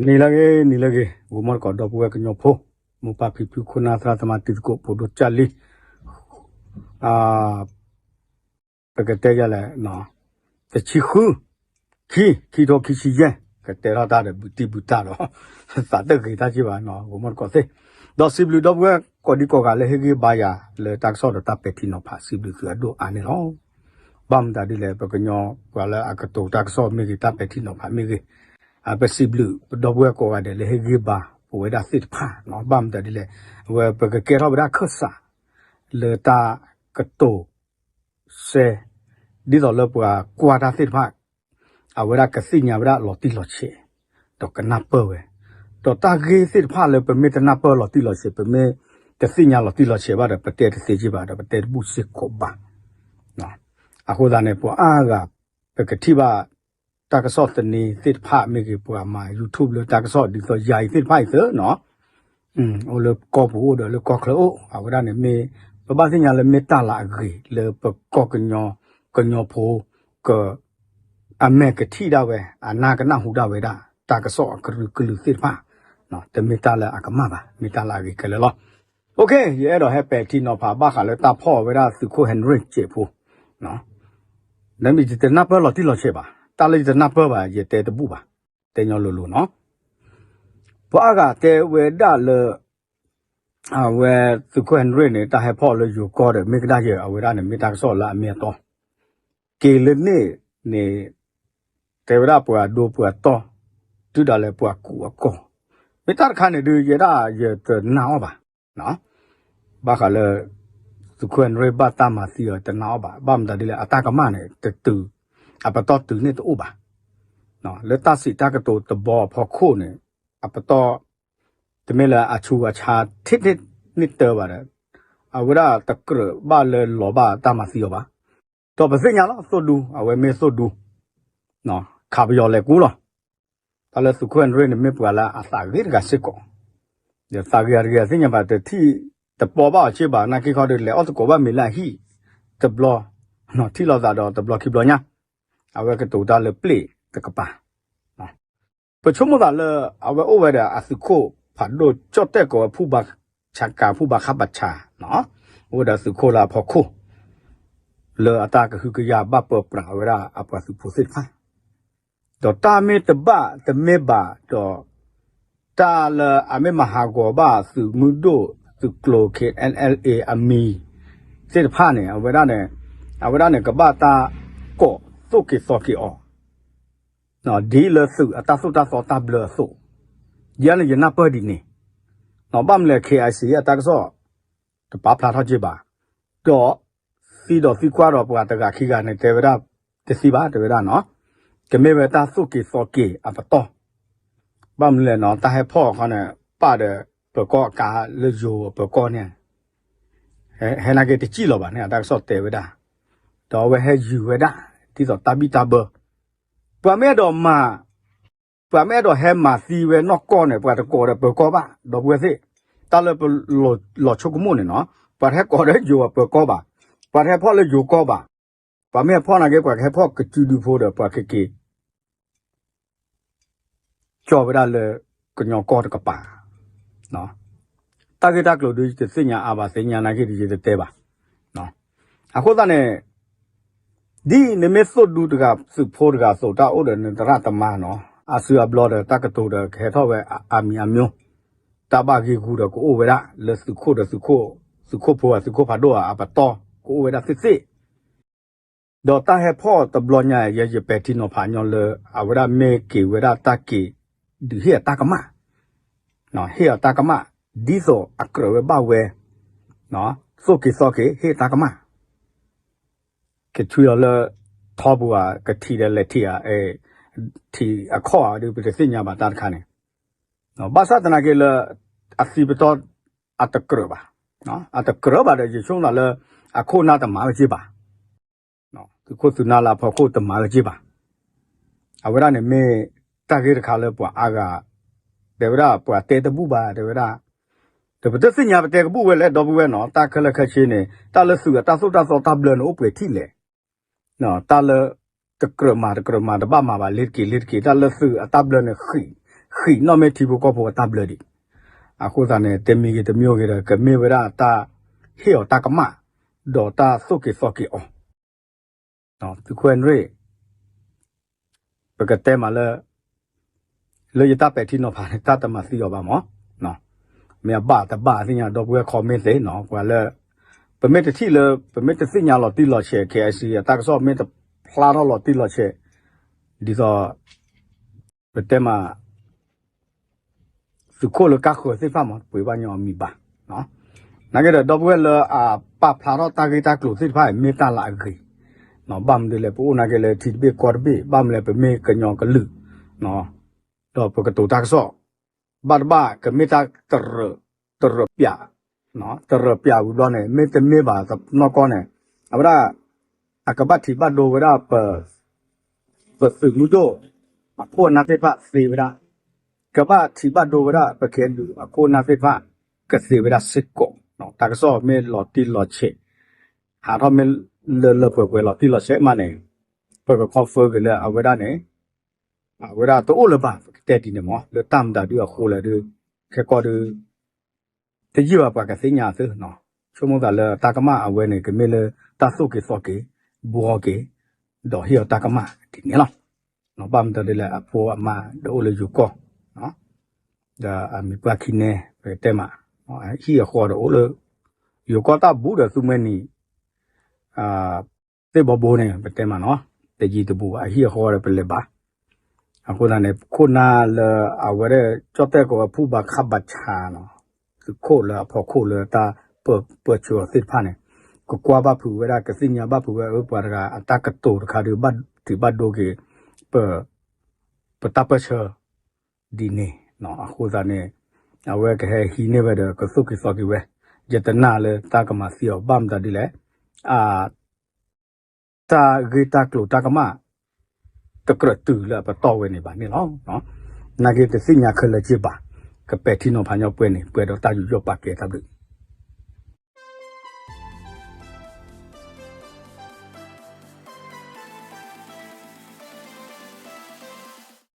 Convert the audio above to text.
နံၤလၢအဂ့ၤ နံၤလၢအဂ့ၤ ဂီၤမီၢ်တကိး ဒီပုၢ်ဝဲၢ်ကညီဖိ မိၢ်ပၢ်ဖံဖု ခိၣ်နၢ်သရၣ်သမါ တံၤသကိး ဖိဒိၣ်ကၢ်လံၤ ပကတဲယၤလဲၣ် တဆံဃု ခံ ခံထိခံဆံယဲၢ် ကတဲထီၣ်တၢ်ဒီး ဘုတံၢ်ဘုတၢ်ဒီး သးတဂ့ၤတၢ်က့ဘၣ် ဂီၤမီၢ်တကိးသ့ၣ် ဒီးစံးဘျုးဒီပုၢ်ဝဲၢ်ကိးဒံကိးဂၤလၢဟ့ၣ်ဂံၢ်ဘါယၤ လၢတၢ်ကစီၣ်ဒီးတၢ်ပဲာ်ထံနီၤဖး စံးဘျုးသုအဒိၣ်အါန့ၣ်လီၤ. ဘၣ်မတၤဒ်လဲၣ် ပကညီပှၤလၢအကတိၤတၢ်ကစီၣ်မ့ၢ်ဂ့ၤ တၢ်ပဲာ်ထံနီၤဖးမ့ၢ်ဂ့ၤ ပစံးဘျုးပဒီပုၢ်ဝဲၢ်ကိးဂၤဒဲးလၢဟ့ၣ်ဂံၢ်ဘါပဝဲဒၣ်သ့ၣ်တဖၣ် ဘၣ်မတၤဒ်လဲၣ် အဝဲပကကဲထီၣ်ဝဲဒၣ်ခၢၣ်စး လၢတၢ်ကတိၤ စဲ ဒ်သိးလၢပှၤကွၢ်တၢ်သ့ၣ်တဖၣ် အဝဲဒၣ်ကသ့ၣ်ညါဝဲဒၣ်လီၤတံၢ်လီၤဆဲး ဒီးကနၢ်ပၢၢ်ဝဲ ဒီးတၢ်ဂ့ၢ်သ့ၣ်တဖၣ်လၢပမ့ၢ်တနၢ်ပၢၢ်လီၤတံၢ်လီၤဆဲး ပမ့ၢ်တသ့ၣ်ညါလီၤတံၢ်လီၤဆဲးဘၣ်ဒီး ပတဲတသ့က့ဘၣ်ဒီး ပတဲတဘူၣ်စ့ၢ်ကီးဘၣ် အဃိသတးန့ၣ် ပှၤအါဂၤ ပကထံၣ်ဘၣ် တၢ်ကစီၣ်သန့သ့ၣ်တဖၣ်မ့ၢ်ဂ့ၤ ပှၤမၤ YouTube လၢတၢ်ကစီၣ်ဒ်သိးယၤအံၤသ့ၣ်တဖၣ်အံၤသ့ၣ်နီၤ အိၣ်လၢကီၢ်ပူၤအိၣ်ဒီးလၢကီၢ်ချၢအိၣ် အဝဲဒၣ်န့ၣ်မ့ၢ် ပဘၣ်သ့ၣ်ညါလၢမ့ၢ်တၢ်လၢအဂ့ၤလၢပကီၢ်ကညီ ကညီဖိ က အမဲာ်ကထံၣ်ဒၣ်ဝဲ အနၢ်ကနၢ်ဟူဒၣ်ဝဲဒၣ် တၢ်ကစီၣ်အကရူၢ်ကလုာ်သ့ၣ်တဖၣ် တမ့ၢ်တၢ်လၢအကမၣ်ဘၣ် မ့ၢ်တၢ်လၢအဂ့ၤခဲလၢာ်လီၤ. ယအဲၣ်ဒိးဟဲပဲာ်ထံနီၤဖးဘၣ်ဃးလၢတၢ်ဖီၣ်ဝဲဒၣ်သုးခိၣ် Henry စဲးဖိ နမ့ၢ်ယတနၢ်ပၢၢ်လီၤတံၢ်လီၤဆဲးဘၣ် တၢ်လၢယတနၢ်ပၢၢ်ဘၣ် ယတဲတဘူၣ်ဘၣ် တဲညီလိၤလိၤနီၤ ပှၤအါဂၤတဲဝဲဒၣ်လၢ အဝဲသုးခိၣ် Henry န့ၣ် တၢ်ဟဲဖီၣ်လၢယိၤကီၢ်ဒီး မ့ၢ်ကဒၣ်ယဲ အဝဲဒၣ်န့ၣ် မ့ၢ်တၢ်ကစီၣ်လၢအမ့ၢ်အတီ က့ၤလၢန့ၣ်န့ၣ် တဲဝဲဒၣ်ပှၤဒိပှၤတီၢ် တုၤဒၣ်လဲာ်ပှၤကူးအကီၢ် မ့ၢ်တၢ်တခါန့ၣ်ဒုး ယဲဒၣ်ယတနာ်အီၤဘၣ် ဘၣ်ဃးလၢ သုးခိၣ် Henry ဘၣ်တၢ်မၤသံအီၤ တနာ်အီၤဘၣ် ဘၣ်မတၤဒ်လဲၣ် အတၢ်ကမၣ်န့ၣ် တတုၤ အပတီၢ်တုၤန့ၣ်တအိၣ်ဘၣ် လၢတၢ်စံးတၢ်ကတိၤတဘီအဖီခိၣ်န့ၣ် အပတီၢ် တမ့ၢ်လၢအဆူးအဆါထံၣ်န့ၢ်တၢ်ဘၣ်ဒီး အဝဲဒၣ်တကြၢးဘၣ်လၢလီၤဘၣ်တၢ်မၤသံအီၤဘၣ် ဒီးပသ့ၣ်ညါလီၤ သိၣ်ဒူ အဝဲမ့ၢ်သိၣ်ဒူ ခးပယီၤလဲၤကူလီၤ တၢ်လၢသုးခိၣ် Henry န့ၣ် မ့ၢ်ပှၤလၢအသးဂ့ၤတဂၤစ့ၢ်ကီး ဒီးသးဂ့ၤအတဂ့ၤသ့ၣ်ညါဘၣ် တထံၣ် တပီဘၣ်အီၤစ့ၢ်ဘၣ် နာ်က့ခီဒီး လဲၤအီၣ်သကိးဘၣ်မ့ၤလၢအဟံၣ် တဘျီ ထံၣ်လိာ်သးဒီးတဘျီခံဘျီညါ အဝဲကတိၤတၢ်လၢပျ့ၢ်တကပၤ ပဆိကမိၣ်သးလၢ အဝဲအိၣ်ဝဲဒီးအသုးခိၣ်ဖးဒိၣ် ကၠီၣ်တဲၣ်ကိးဝဲ ဖူဘၣ်ဆးကၤ ဖူဘၣ်ခါဘၣ်ဆး အိၣ်ဝဲဒီးသုးခိၣ်လၢအဖီခိၣ် လၢအတၢ်ကဟုကယာ်ဘၣ်ပၢပြးဝဲဒၣ်အပှၤသုးဖိသ့ၣ်တဖၣ် ဒီးတၢ်မ့ၢ်တဘၣ်တမ့ၢ်ဘၣ်ဒီး တၢ်လၢအမ့ၢ်မၤဟးဂီၤဘၣ်သုးမုၢ်ဒိၣ်သုးကျိၤ KNLA အမံၤသ့ၣ်တဖၣ်န့ၣ် အဝဲဒၣ်န့ၣ် အဝဲဒၣ်န့ၣ် ကဘၣ်တၢ်ကိးသိၣ်က့ၤသီက့ၤအီၤ ဒ်လၢသုးအတၢ်သိၣ်တၢ်သီတၢ်ဘျၢအသိး, ယၤန့ၣ်ယနၢ်ပၢၢ်ဒ်န့ၣ်, ဘၣ်မနုၤလဲၣ် KIC အတၢ်ကစီၣ် တပာ်ဖျါထီၣ်က့ၤဘၣ်, ဒီးသံဒီးသံကွၢ်ဒီးပှၤတဂၤခံဂၤန့ၣ် တဲဝဲဒၣ် တသံဘၣ် တဲဝဲဒၣ်နီၤ, ကမ့ၢ်ဝဲတၢ်သိၣ်က့ၤသီက့ၤအပတီၢ်, ဘၣ်မနုၤလဲၣ်နီၤ တၢ်ဟဲဖီၣ်အခီန့ၣ် ပာ်ဒီးပၢၤကီၢ်အကါလၢယိၤပၢၤကီၢ်န့ၣ် ဟဲနာ်က့တစံၣ်လီၤဘၣ်န့ၣ် အတၢ်ကစီၣ်တဲဝဲဒၣ်, ဒီးအဝဲဟဲယုၤဝဲဒၣ် ဒ်သိးတၢ်ဘံၣ်တၢ်ဘၢ, ပှၤမ့ၢ်အဲၣ်ဒိးမၤ ပှၤမ့ၢ်အဲၣ်ဒိးဟဲမၤသံဝဲနီၢ်ကီၢ်န့ၣ် ပှၤတကိးဒီးပၢၤကီၢ်ဘၣ် ဒီပုၢ်ဝဲၢ်သ့ၣ်, တၢ်လၢပလီၤဆိကမိၣ်န့ၣ်နီၤ, ပှၤတဟဲကိးဒီးယိၤပၢၤကီၢ်ဘၣ်, ပှၤတဟဲဖီၣ်လၢယိၤကီၢ်ဘၣ်, ပှၤမ့ၢ်ဟဲဖီၣ်နာ်က့ ပှၤကဟဲဖီၣ်ကစုဒုဖိဒီးပှၤကက့ၤ ကၠီဝဲဒၣ်လၢကညီကီၢ်တကပၤ, တၢ်ဂ့ၢ်တၢ်ကျိၤဒုးယတသ့ၣ်ညါအါဘၣ် သ့ၣ်ညါနာ်က့ဒုးယတတဲဘၣ်, အဃိသတးန့ၣ် ဒ်နမ့ၢ်သိၣ်ဒူတဂၤ သုးဖိတဂၤအသိး တၢ်အိၣ်ဒီးနသရၣ်သမါနီၤ, အစုအဘျီဒီးတၢ်ကတိၤဒီးကဟဲထီၣ်ဝဲအမံၤအမျိုး, တၢ်ဘၣ်ဂ့ၢ်ဂူာ်ဒီးကအိၣ်ဝဲဒၣ်လၢသုးခိၣ်ဒီးသုးခိၣ်ဖိဧါ သုးခိၣ်ဖးဒိၣ်ဧါ အပတီၢ်ကအိၣ်ဝဲဒၣ်သ့ၣ်သ့ၣ် ဒီးတၢ်ဟဲဖီၣ်တဘျီညါ ယဲယပဲာ်ထံနီၤဖးညီလၢ အဝဲဒၣ်မ့ၢ်က့ၤဝဲဒၣ်တၢ်က့ၤ ဒုးဟ့ၣ်အတၢ်ကမၣ်, ဟ့ၣ်အတၢ်ကမၣ် ဒ်သိးအကြၢးဝဲဘၣ်ဝဲ သိၣ်က့ၤသီက့ၤ ဟ့ၣ်အတၢ်ကမၣ်, ကဆွံလီၤလၢ ထီပူၤဧါ ကထံၣ်ဒီးလဲၤထံၣ်ဧါ, ထံၣ်အခီၣ်ဧါဒီး ပတသ့ၣ်ညါဘၣ်တၢ်တခါန့ၣ်, ဘၣ်ဆၣ်သနာ်က့လၢ အသံပတီၢ် အတကြၢးဘၣ်, အတကြၢးဘၣ်ဒီး ယဆိကမိၣ်သးလၢ အခိၣ်နၢ်တမၤဝဲက့ၤဘၣ် သုးခိၣ်သုးနၢ်လၢအဖီခိၣ်တမၤဝဲက့ၤဘၣ်, အဝဲဒၣ်န့ၣ်မ့ၢ်တၢ်ဂ့ၢ်တခါလၢပှၤအါဂၤ တဲဝဲဒၣ်ပှၤတဲတဘူၣ်ဘၣ် တဲဝဲဒၣ်, ဒီးပတသ့ၣ်ညါပတဲကဘူၣ်ဝဲလဲၣ် ဒီပုၢ်ဝဲၢ်နီၤ, တၢ်ခဲလၢာ်ခဲဆ့န့ၣ် တၢ်လၢသုးအတၢ်သိၣ်တၢ်သီတၢ်ဘျၢန့ၣ်အိၣ်ပှဲၤထံၣ်လဲၣ်, တၢ်လၢ တကြၢးမၤတကြၢးမၤတဘၣ်မၤဘၣ် လ့ၤတက့ၤလ့ၤတက့ၤ တၢ်လၢသုးအတၢ်ဘျၢန့ၣ်ဃံး ဃံးနီၣ်မ့ၢ်ထံဖိကီၢ်ဖိအတၢ်ဘျၢဒံး. အဃိသတးန့ၣ် တမံၤဂ့ၤတမံၤဂ့ၤဒီး ကမ့ၢ်ဝဲဒၣ်တၢ်ဟ့ၣ်အီၤတၢ်ကမၣ် ဒီးတၢ်သိၣ်က့ၤသီက့ၤအီၤ သုးခိၣ်အဲၣ်ဒရ့ၣ် ပကတဲမးလၢ လၢယတၢ်ပဲာ်ထံနီၤဖးန့ၣ် တၢ်တမၤသံအီၤဘၣ်မး, မ့ၢ်အဘၣ်တဘၣ်သ့ၣ်ညါ ဒီပုၢ်ဝဲၢ် comment သ့နီၤ ပှၤလၢ ပမ့ၢ်တထံၣ်လၢ ပမ့ၢ်တသ့ၣ်ညါလီၤတံၢ်လီၤဆဲး ခဲအံၤ အတၢ်ကစီၣ်မ့ၢ်တဖျါထီၣ်လီၤတံၢ်လီၤဆဲး ဒ်သိး ပတဲမး သုးခိၣ်လၢကါဃၢၤသ့ၣ်တဖၣ်မး ပှ့ၤဘၣ်ညီအမံၤဘၣ်. နာ်က့ဒီး ဒီပုၢ်ဝဲၢ်လၢအပာ်ဖျါထီၣ်တၢ်ဂ့ၢ်တၢ်ကျိၤသ့ၣ်တဖၣ်အံၤ မ့ၢ်တၢ်လၢအဂ့ၤ, ဘၣ်မနုၤလဲၣ် ပအိၣ်နာ်က့လၢထံတဘ့ၣ်ကီၢ်တဘ့ၣ် ဘၣ်မနုၤလဲၣ် ပမ့ၢ်ကညီကလုာ် ဒီးပကတိၤတၢ်ကစီၣ် ဘၣ်တဘၣ်ကမ့ၢ်တၢ်တရၢး တရၢးပၠး တရၢးပၠးဝံၤဘျီန့ၣ် မ့တမ့ၢ်ဘၣ်တနီၢ်ကီၢ်န့ၣ် အဝဲဒၣ် အကဘၣ်ထံးဘၣ်ဒိဝဲဒၣ်ပ ပသုးမုၢ်ဒိၣ် အခိၣ်အနၢ်သ့ၣ်တဖၣ်သ့ဝဲဒၣ်, ကဘၣ်ထံးဘၣ်ဒိဝဲဒၣ်ပခဲဒုးအခိၣ်အနၢ်သ့ၣ်တဖၣ် ကသ့ဝဲဒၣ်စ့ၢ်ကီး, တၢ်ကစီၣ်မ့ၢ်လီၤတံၢ်လီၤဆဲး ဟးထီၣ်မ့ၢ်လၢလၢပှဲၤပှဲၤလီၤတံၢ်လီၤဆဲးမးန့ၣ် ပက confirm က့ၤလၢအဝဲဒၣ်န့ၣ် အဝဲဒၣ်တအိၣ်လၢၤဘၣ် ပကတဲဒ်န့ၣ်မး လၢတၢ်မတၤဒုအဃိလဲၣ်ဒု ခဲကီၢ်ဒု တယံာ်ဘၣ်ပှၤကသ့ၣ်ညါသု, ဆိကမိၣ်သးလၢတၢ်ကမၣ်အဝဲန့ၣ် ကမ့ၢ်လၢတၢ်သိၣ်က့ၤသီက့ၤ ဘှီက့ၤ ဒီးဟ့ၣ်အီၤတၢ်ကမၣ်ဒ်န့ၣ်လီၤ. ဘၣ်မနုၤဒ်လဲၣ်အဖိအမါဒီးအိၣ်လၢယိၤကီၢ် ဒီးအမံၤပှၢ်ခံနဲ ပကတဲမး ဟံၣ်အဃီဒီးအိၣ်လၢ ယိၤကီၢ်တၢ်ဘူးဒီးသူမှဲနံၤ သ့ၣ်ဘီဘိန့ၣ် ပတဲမးနီၤ တယံၤတဘူးဘၣ် အဟံၣ်အဃီဒီးပလဲၤဘၣ်. အဃိသတးန့ၣ် ခိၣ်နၢ်လၢအဝဲဒၣ် ကၠီၣ်တဲၣ်ကီးဝဲဖုဘၣ်ခးဘၣ်ဆၣ်နီၤ သုးခိၣ်လၢအဖီခိၣ်လၢတၢ်ပၢၢ်ဆၢအီၤသ့ၣ်တဖၣ်န့ၣ် ကကွၢ်ဘၣ်ဖုးဝဲဒၣ် ကသ့ၣ်ညါဘၣ်ဖုးဝဲ အၢ ပှၤတဂၤအတၢ်ကတိၤတခါဒီး ဘၣ်ထံးဘၣ်ဒိက့ၤ ပ ပတၢ်ပၢၢ်ဆၢ ဒ်န့ၣ် အဃိသတးန့ၣ် အဝဲကဟဲဟံးန့ၢ်ဝဲဒီး ကသိၣ်က့ၤသီက့ၤဝဲ ယတနာ်လၢတၢ်ကမၤသံအီၤ ဘၣ်မတၤဒ်လဲၣ် အ တၢ်ဂ့ၢ်တၢ်ကျိၤတၢ်ကမၣ် တကြၢးတုၤလၢအပတီၢ်ဝဲန့ၣ်ဘၣ်န့ၣ်လီၤ. နာ်က့တသ့ၣ်ညါခဲလၢာ်က့ဘၣ် ကပဲာ်ထံနီၤဖးညီပှဲၤန့ၣ် ပှဲၤဒီးတၢ်ယူးယီၣ်ပာ်ကဲတၢ်ဘျုး